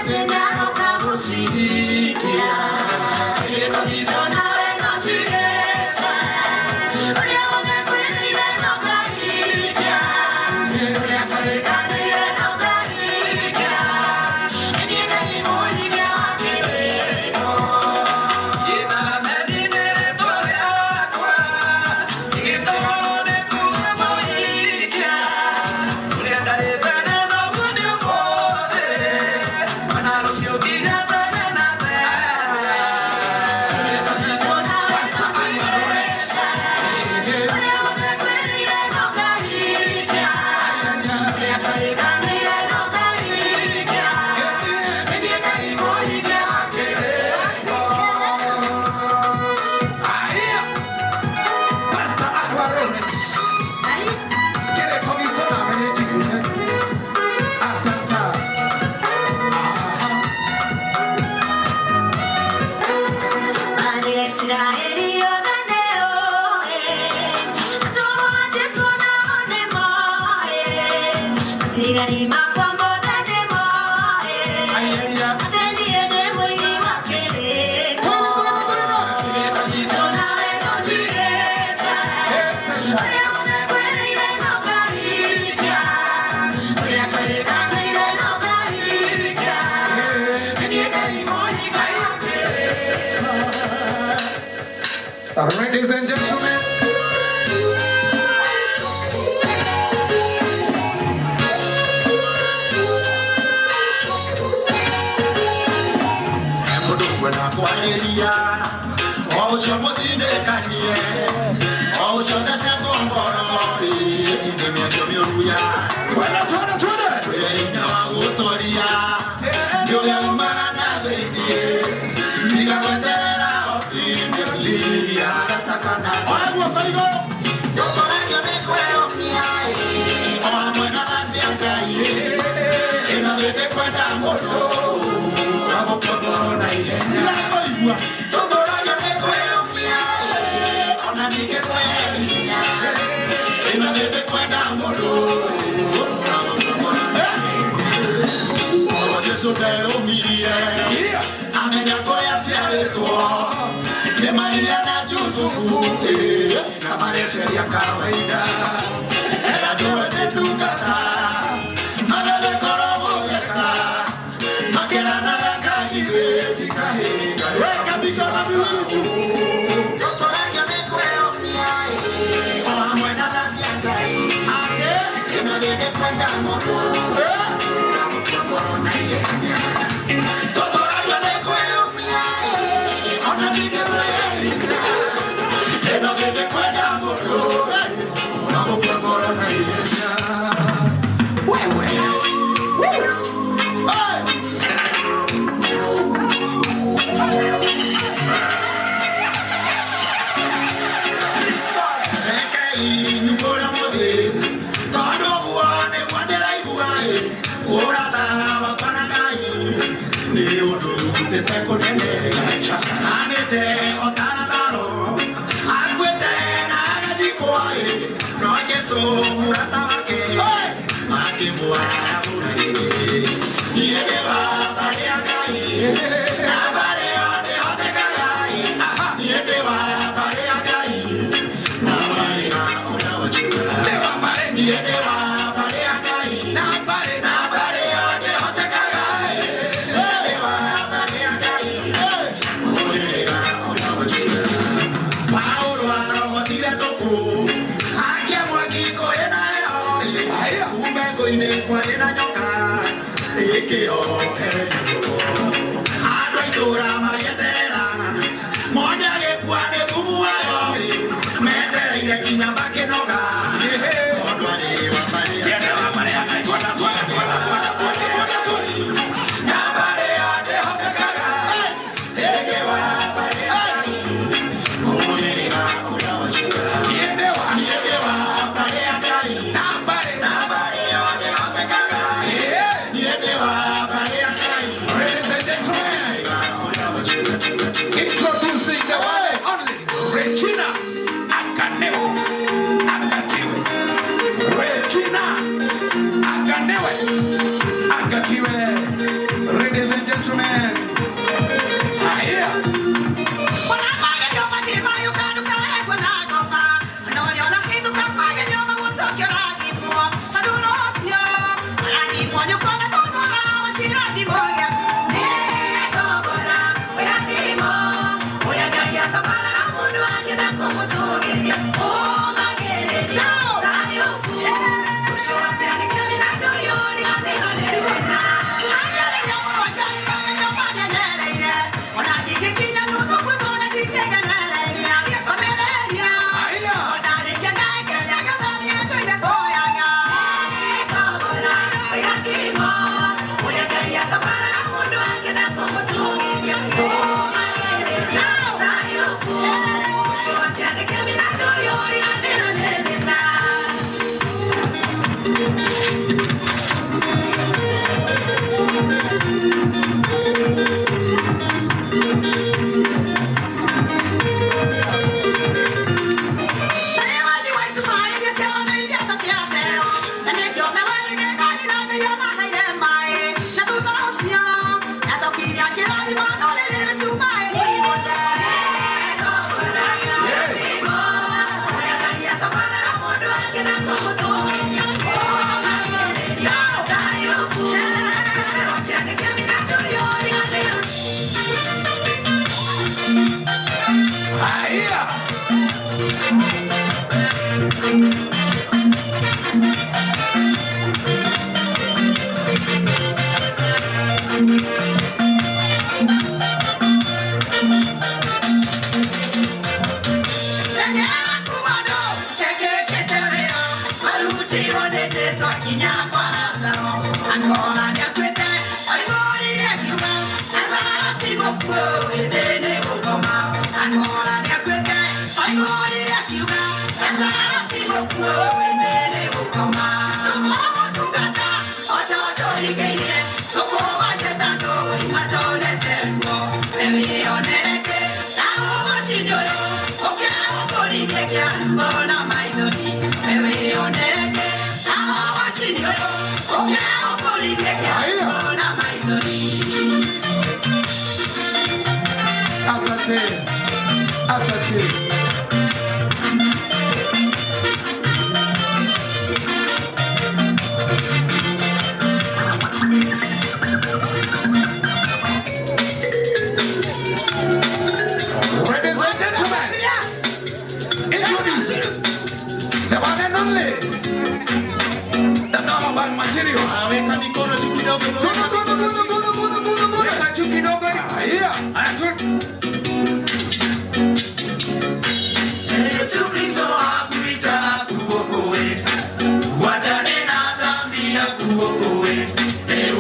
Atĩ nĩaroka gũcihikia. Kĩrĩko gitũ nawe no njigĩte. Ũrĩa wothe ngwĩrĩire no ngahingia. Ũrĩa twarĩkanĩire no ngahingia. Nĩ niĩ Ngai mũhingia wa kĩrĩko. Ũrĩa wothe ngwĩrĩire no ngahingia. Ũrĩa twarĩkanĩire no ngahingia. Nĩ niĩ Ngai mũhingia wa kĩrĩko. Aya. Pastor Adwa Lawrence. Kĩrĩko gitũ nawe nĩ njiguĩte. Asante. Aha. Mbarĩ ya Isiraeli yothe nĩyũĩ, atũmwo a Jesũ nao nĩmoĩ, matigari makwa mothe nĩmoĩ, Aya. Atĩ niĩ ndĩ mũigi wa kĩrĩko. Kĩrĩko gitũ nawe no njigĩte, ũrĩa wothe ngwĩrĩire no ngahingia, ũrĩa twarĩkanĩire no ngahingia, nĩ niĩ Ngai mũhingia wa kĩrĩko. Ladies and gentlemen, Mũndũ kwenda kwarĩria o ũcio mũtindĩkanie o ũcio thecetwo ngoro nĩ mĩario mĩũru ya twende, twende, twende. Twĩre hinya wa gũtoria nĩ ũrĩa umaga na thĩiniĩ tiga gweterera opinion gatakana. Oya guoko igũrũ. Tũtoragio nĩ kwĩyũmia o hamwe na tha cia Ngai ĩno thĩ kwenda mũndũ wa gũkũthũrwo na ihenya. Ndĩrakũigua. Tũthũragio nĩ kwĩyũmia ona ningĩ kwĩhinya ĩno thĩ kwenda mũndũ wa gũkũthũrwo na ihenya. Jesũ ndeyũmirie amenya kũrĩa aciarĩtwo nĩ Maria na Jusufu na mareceria kawaida era ndũwe nĩ ndungata magathe gũtheka makĩranaga kagithĩ ti kahĩnga. Weka mikono miwili juu. Tũtũragio nĩ kwĩyũmia o hamwe na tha cia Ngai Ate. ĩno thĩ kwenda mũndũ na ihenya. Tũtũragio nĩ kwĩyũmia ona ningĩ kwĩhinga ĩno thĩ kwenda mũndũ Na gũkua ngoro na ihenya. Wewe. Woo. Hey. Rekei nyumbũre mũthĩ tondũ ũguo nĩguo ndĩraigua ũrata wakwa na Ngai nĩ ũndũ rutĩte kũnene anĩte o ta Lazaro akuĩte na agathikwo no Jesũ mũrata wake akĩmwarahũra rĩngĩ. Niĩ ndĩ wa mbarĩ ya Ngai na mbarĩ ĩyo ndĩhotekaga. Niĩ ndĩ wa mbarĩ ya Ngai na mbarĩ ya ũrĩa wa Juda. Ndĩ wa mbarĩ. Niĩ ndĩ wa mbarĩ ya Ngai Na mbarĩ. na mbarĩ ĩyo ndĩhotekaga. Niĩ ndĩ wa mbarĩ ya Ngai mũhĩrĩga ũrĩa wa Juda. Paũlũ arogotire tũkũ akia mwaki kũrĩ nayo Aya. kumbe ngũ-inĩ kwarĩ na nyoka ĩkĩohereria ngũrũ. Andũ a itũũra magĩeterera mone agĩkua nĩ thumu wayo metereire nginya makĩnoga tondũ arĩ wa mbarĩ ya Niĩ ndĩ wa mbarĩ ya Ngai. Twende, twende, twende, twende, twende, twende, twende. Na mbarĩ ĩyo ndĩhotekaga. Ndĩ wa mbarĩ ya Ngai mũhĩrĩga ũrĩa wa Juda. Niĩ ndĩ wa. Niĩ ndĩ wa mbarĩ ya Ngai Na mbarĩ. na mbarĩ ĩyo ndĩhotekaga. Yeah. Niĩ ndĩ wa mbarĩ ya Ngai Ladies and gentlemen. mũhĩrĩga ũrĩa wa Juda. Asante. Asante. Ladies and gentlemen, introducing the one and only, The normal material. Weka mikono juu kidogo. Weka juu kidogo. Haya. Yesu Kristo akuita akuokoe, uachane na dhambi akuokoe,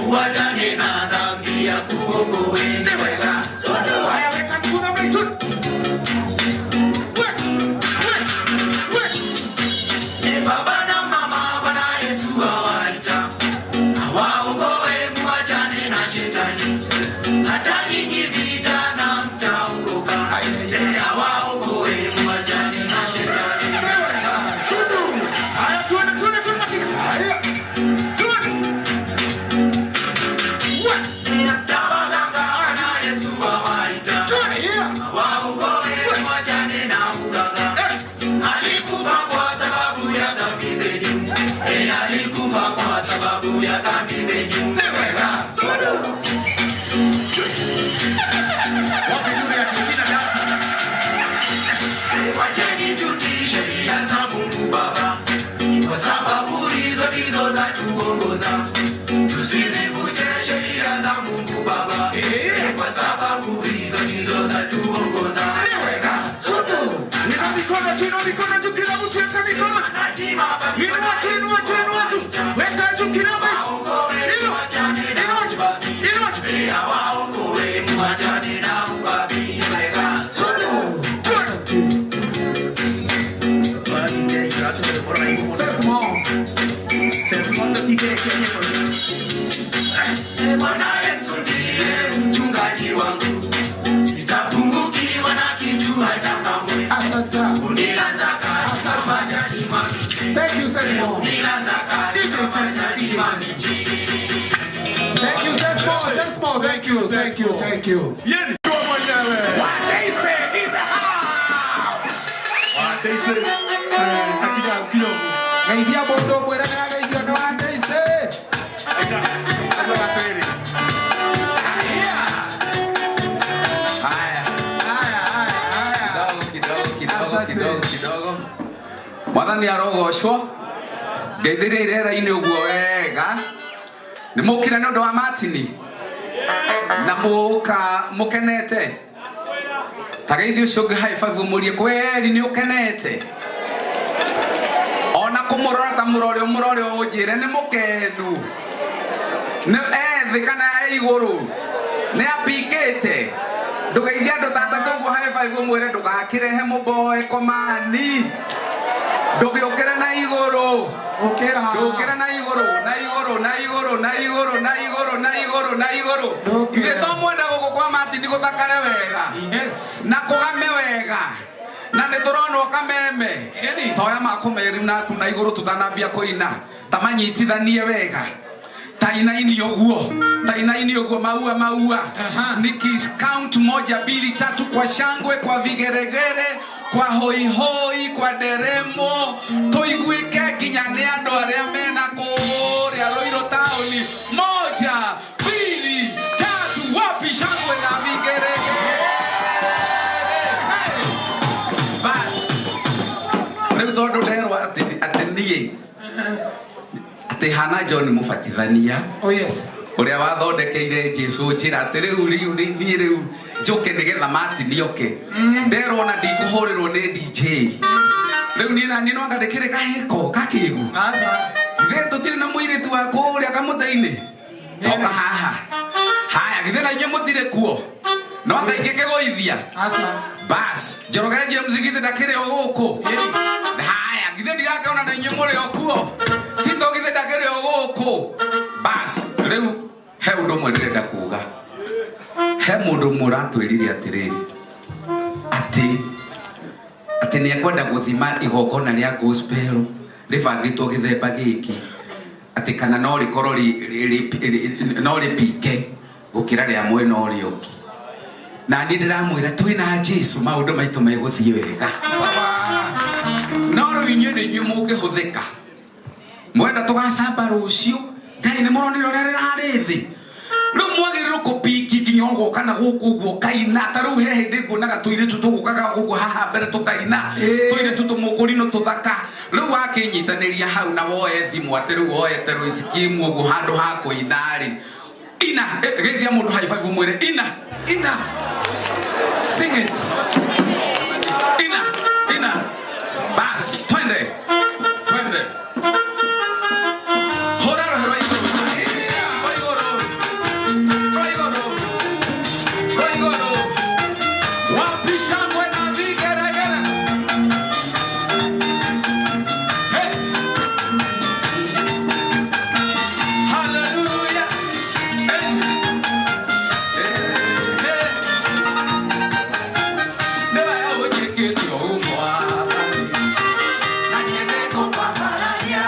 uachane na dhambi akuokoe. Ni wega. Haya, weka mikono juu. Weka, weka, weka. Baba na mama Bwana Yesu awaita, awaokoe muachane na shetani. Hata nyinyi vijana mtaokoka, awaokoe muachane na shetani. Ni wega. Sudu. Haya, tuende, tuende, tuende. Haya. Tuende. Weka. Hata waganga Bwana Yesu awaita, Tuende, yeah. awaokoe muachane na uganga. Alikufa kwa sababu ya dhambi zetu, alikufa kwa sababu ya dhambi zetu. Ni wega. Sudu. Wapi yule ya kina dansa? Wacheni tutii sheria za Mungu Baba, kwa sababu hizo ndizo zatuongoza. Tusizivunje sheria za Mungu Baba, kwa sababu hizo ndizo zatuongoza. Ni wega. Sudu. Inua mikono juu, inua mikono juu, kila mtu weka mikono. Inua juu, inua juu, inua juu. Weka juu kidogo. Inua, inua juu, inua juu. Awaokoe muachane na ubabi. Sudu. Tuende. Bwana Yesu ndiye mchungaji wangu, sitapungukiwa na kitu hata kamwe. Asante. Unilaza katika majani mabichi. Thank you, Sesmo. Unilaza katika majani mabichi. Thank you, Sesmo. Sesmo, thank you, thank you, thank you. Yeni kwa mwenyewe. What they say in the house. Wateise. Akija kidogo. Geithia mũndũ mwĩre nĩageithio nĩ Wandeise. Eka. Eka pili. Mwathani arogocwo. Ngeithĩria irera-inĩ ũguo wega. Nĩ mũkire nĩ ũndũ wa Martini na mũka mũkenete. Ta geithĩ ũcio ũngĩ high five ũmũrie kweri nĩ ũkenete. Ona kũmũrora ta mũrore ũmũrore ũnjĩre nĩ mũkenu. Nĩ ethĩ kana e igũrũ. Nĩ apikĩte. Ndũgeithie andũ ta atatũ ũguo high five ũmwĩre ndũgakĩrehe mũboe komani. Ndũgĩũkĩre na igũrũ. Ũkĩra. Ndũkĩre na igũrũ, na igũrũ, na igũrũ, na igũrũ, na igũrũ, na igũrũ, na igũrũ. Ndũkĩre. Ithuĩ to mwenda gũkũ kwa Martin gũthakare wega. Yes. Na kũgame wega. Na nĩ tũronwo kameme. Ĩni. Toya makũmeru naku na igũrũ tũtanambia kũina. Ta manyitithanie wega. Ta inaini ũguo. Ta inaini ũguo maua maua. Aha. Nikis count 1 2 3 kwa shangwe, kwa vigeregere, kwa hoihoi, kwa nderemo, tuiguike nginya nĩ andũ arĩa mena kũrĩa Ruiru taũni. 1 2 3, wapi shangwe na vigeregere? Hey! Bas. Rĩu tondũ nderwo atĩ niĩ atĩ hana John Mũbatithania. Oh yes. Ũrĩa wathondekeire Jesũ njĩra atĩ rĩu rĩu niĩ rĩu njũke nĩgetha Martin oke. Nderwo na ndikũhũrĩrwo nĩ DJ. Rĩu niĩ na niĩ no anga ndĩkĩrĩ kahĩko kakĩgu. Aca. Githĩ tũtirĩ na mũirĩtu wa kũrĩa kamũtĩ-inĩ? Toka haha. Haya, githĩ na inyuĩ mũtirĩ kuo? No anga ingĩkĩgũithia. Aca. Bas, Njoroge James githĩ ndakĩrĩ o gũkũ? Haya, githĩ ndirakĩona na inyuĩ mũrĩ o kuo? Tito githĩ ndakĩrĩ o gũkũ? Bas, rĩu he ũndũ ũmwe ndĩrenda kuga. He mũndũ ũmwe ũratwĩrire atĩrĩrĩ, atĩ nĩ ekwenda gũthima igongona rĩa gospel rĩbangĩtwo gĩthemba gĩkĩ, atĩ kana no rĩkorwo no rĩpike gũkĩra rĩa mwena ũrĩa ũngĩ. Na niĩ ndĩramwĩra twĩna Jesũ maũndũ maitũ megũthiĩ wega. No rĩu inyuĩ nĩ inyuĩ mũngĩhũthĩka. Mwenda tũgacamba rũciũ, Ngai nĩ mũronire ũrĩa rĩrarĩ thĩ. Rĩu mwagĩrĩirwo kũpiki nginya ũgoka na gũkũ ũguo ũkaina. Ta rĩu he hĩndĩ nguonaga tũirĩtu tũgũkaga gũkũ haha mbere tũkaina. Tũirĩtu tũmũkũrinũ tũthaka. Rĩu wakĩnyitanĩria hau na woe thimũ atĩ rĩu woete rũicikimu ũguo handũ ha kũina rĩ. Ina, geithia mũndũ high five ũmwĩre ina. Ina. Sing it. Ina, ina. Bas, twende. Twende. Hora roho rwa igũrũ. Rwa igũrũ. Rwa igũrũ. Rwa igũrũ. Wapi shangwe na vigeregere? Hey. Hallelujah. Hey. Hey, hey. Never ũnjĩkĩte ũũ Mwathani. Na niĩ nĩngũkwambararia.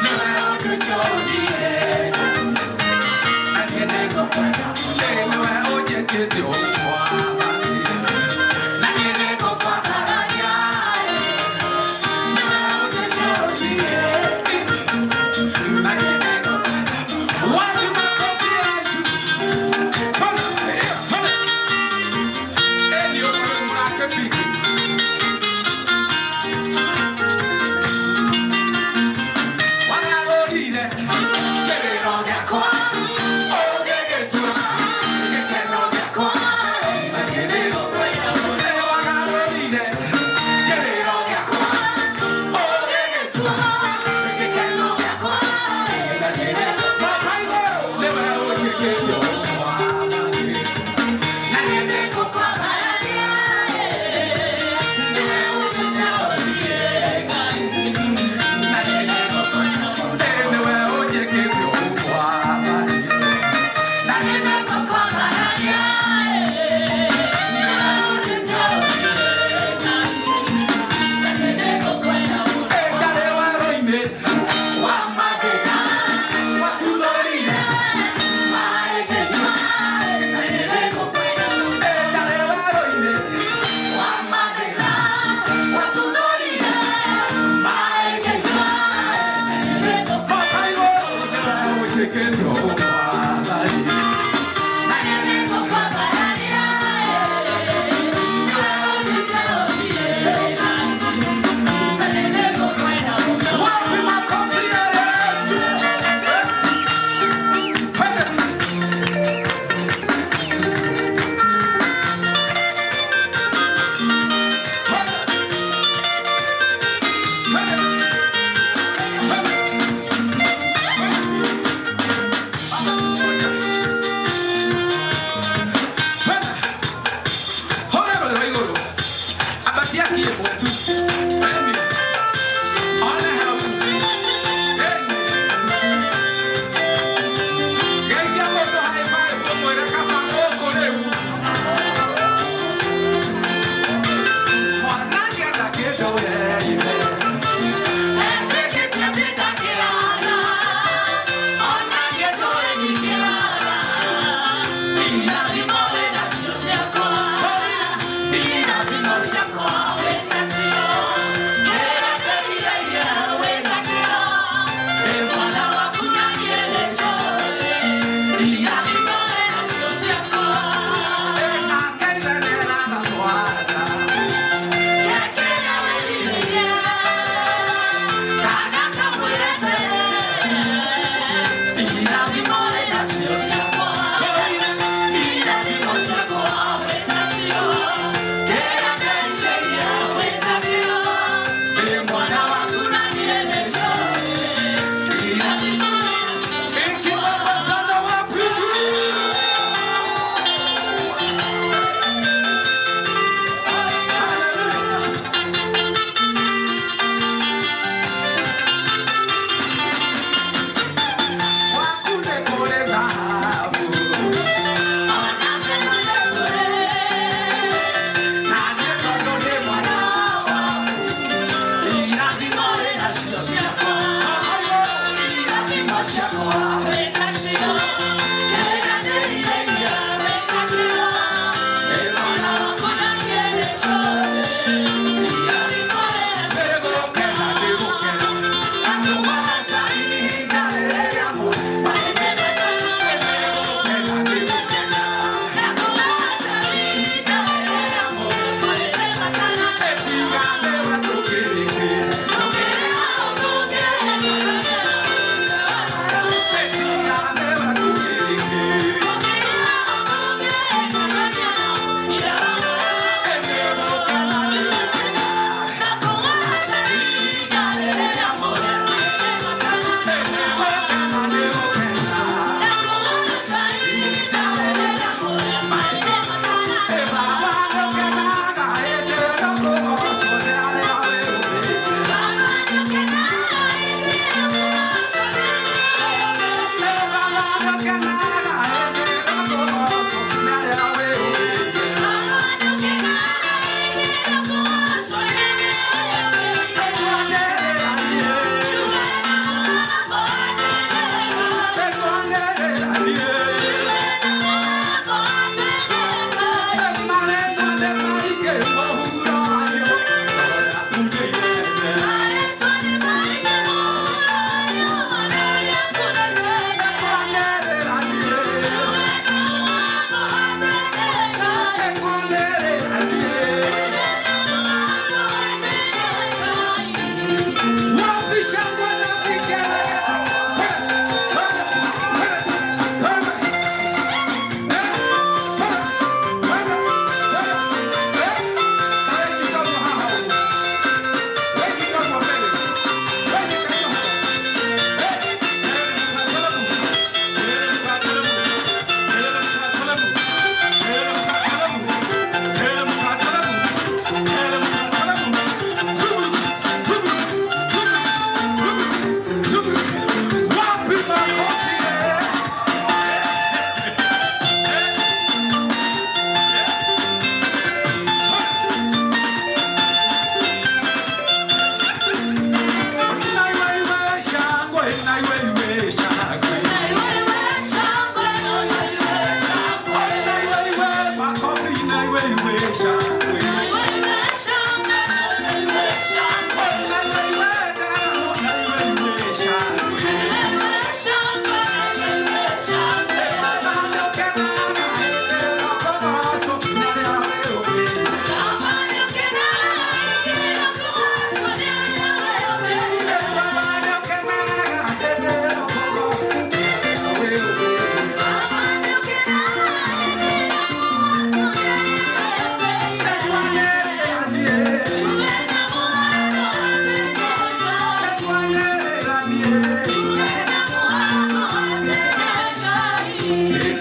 Nĩwe ũnjĩkĩte. Na niĩ nĩngũkwenda. Nĩwe ũnjĩkĩte ũũ Mwathani. Na niĩ nĩngũkwambararia. Nĩwe ũnjĩkĩte. Na niĩ nĩngũkwenda. Wapi makofi yacu? Come on, come on. Eni ũrĩ mũrake piki. Wagarũrire kĩrĩro gĩakwa, ũgĩgĩtua gĩkeno gĩakwa. Wagarũrire kĩrĩro gĩakwa, ũgĩgĩtua gĩkeno gĩakwa. Nĩwe ũnjĩkĩte ũũ Mwathani. Na niĩ nĩngũkwambararia. Nĩwe ũnjĩkĩte Ngai. Na niĩ nĩngũkwenda. Nĩwe ũnjĩkĩte ũũ Mwathani. Na niĩ nĩngũkwambararia. Nĩwe ũnjĩkĩte Ngai. Na niĩ nĩngũkwenda. Ndarĩ waro-inĩ wa mathĩna, watuthũrire maĩ ngĩnyua.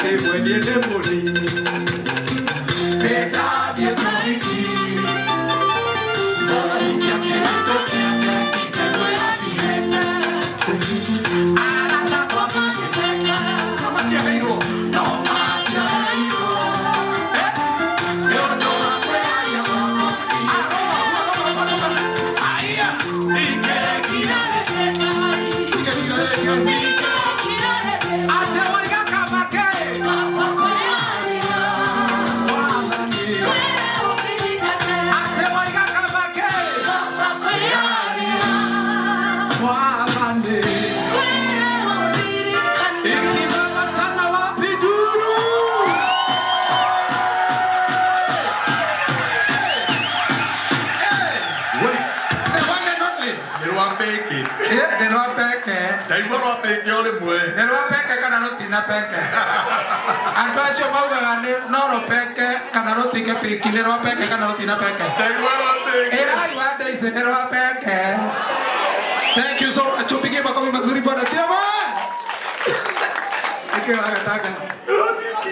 Rĩmwe niĩ ndĩ mũnini nĩndathiĩ kũhiki kũhikia kĩndũ kĩake kĩtegwĩtigĩte arata akwa magĩtheka no matiaheirwo no matiaheirwo nĩ ũndũ wa kwĩyaria gwakwa. Aya, ikĩrekire Ate waiga kamake. Ate waiga kamake. Mwathani. Ikibaba sana wapi duru? We, The one and only. nĩ rwa peke. Eh, nĩ rwa peke. Ndaigua rwa peke o rĩmwe. Nĩ rwa peke kana rũtina peke? Andũ acio maugaga nĩ no rũpeke kana rũtinge piki, nĩ rwa peke kana rũtina peke? Ndaigua rwa peke. Ĩrai wa Daisy nĩ rwa peke. Thank you so much. Tupigie makofi mazuri bwana Chairman. Ikiwa gataka. Rwa peke.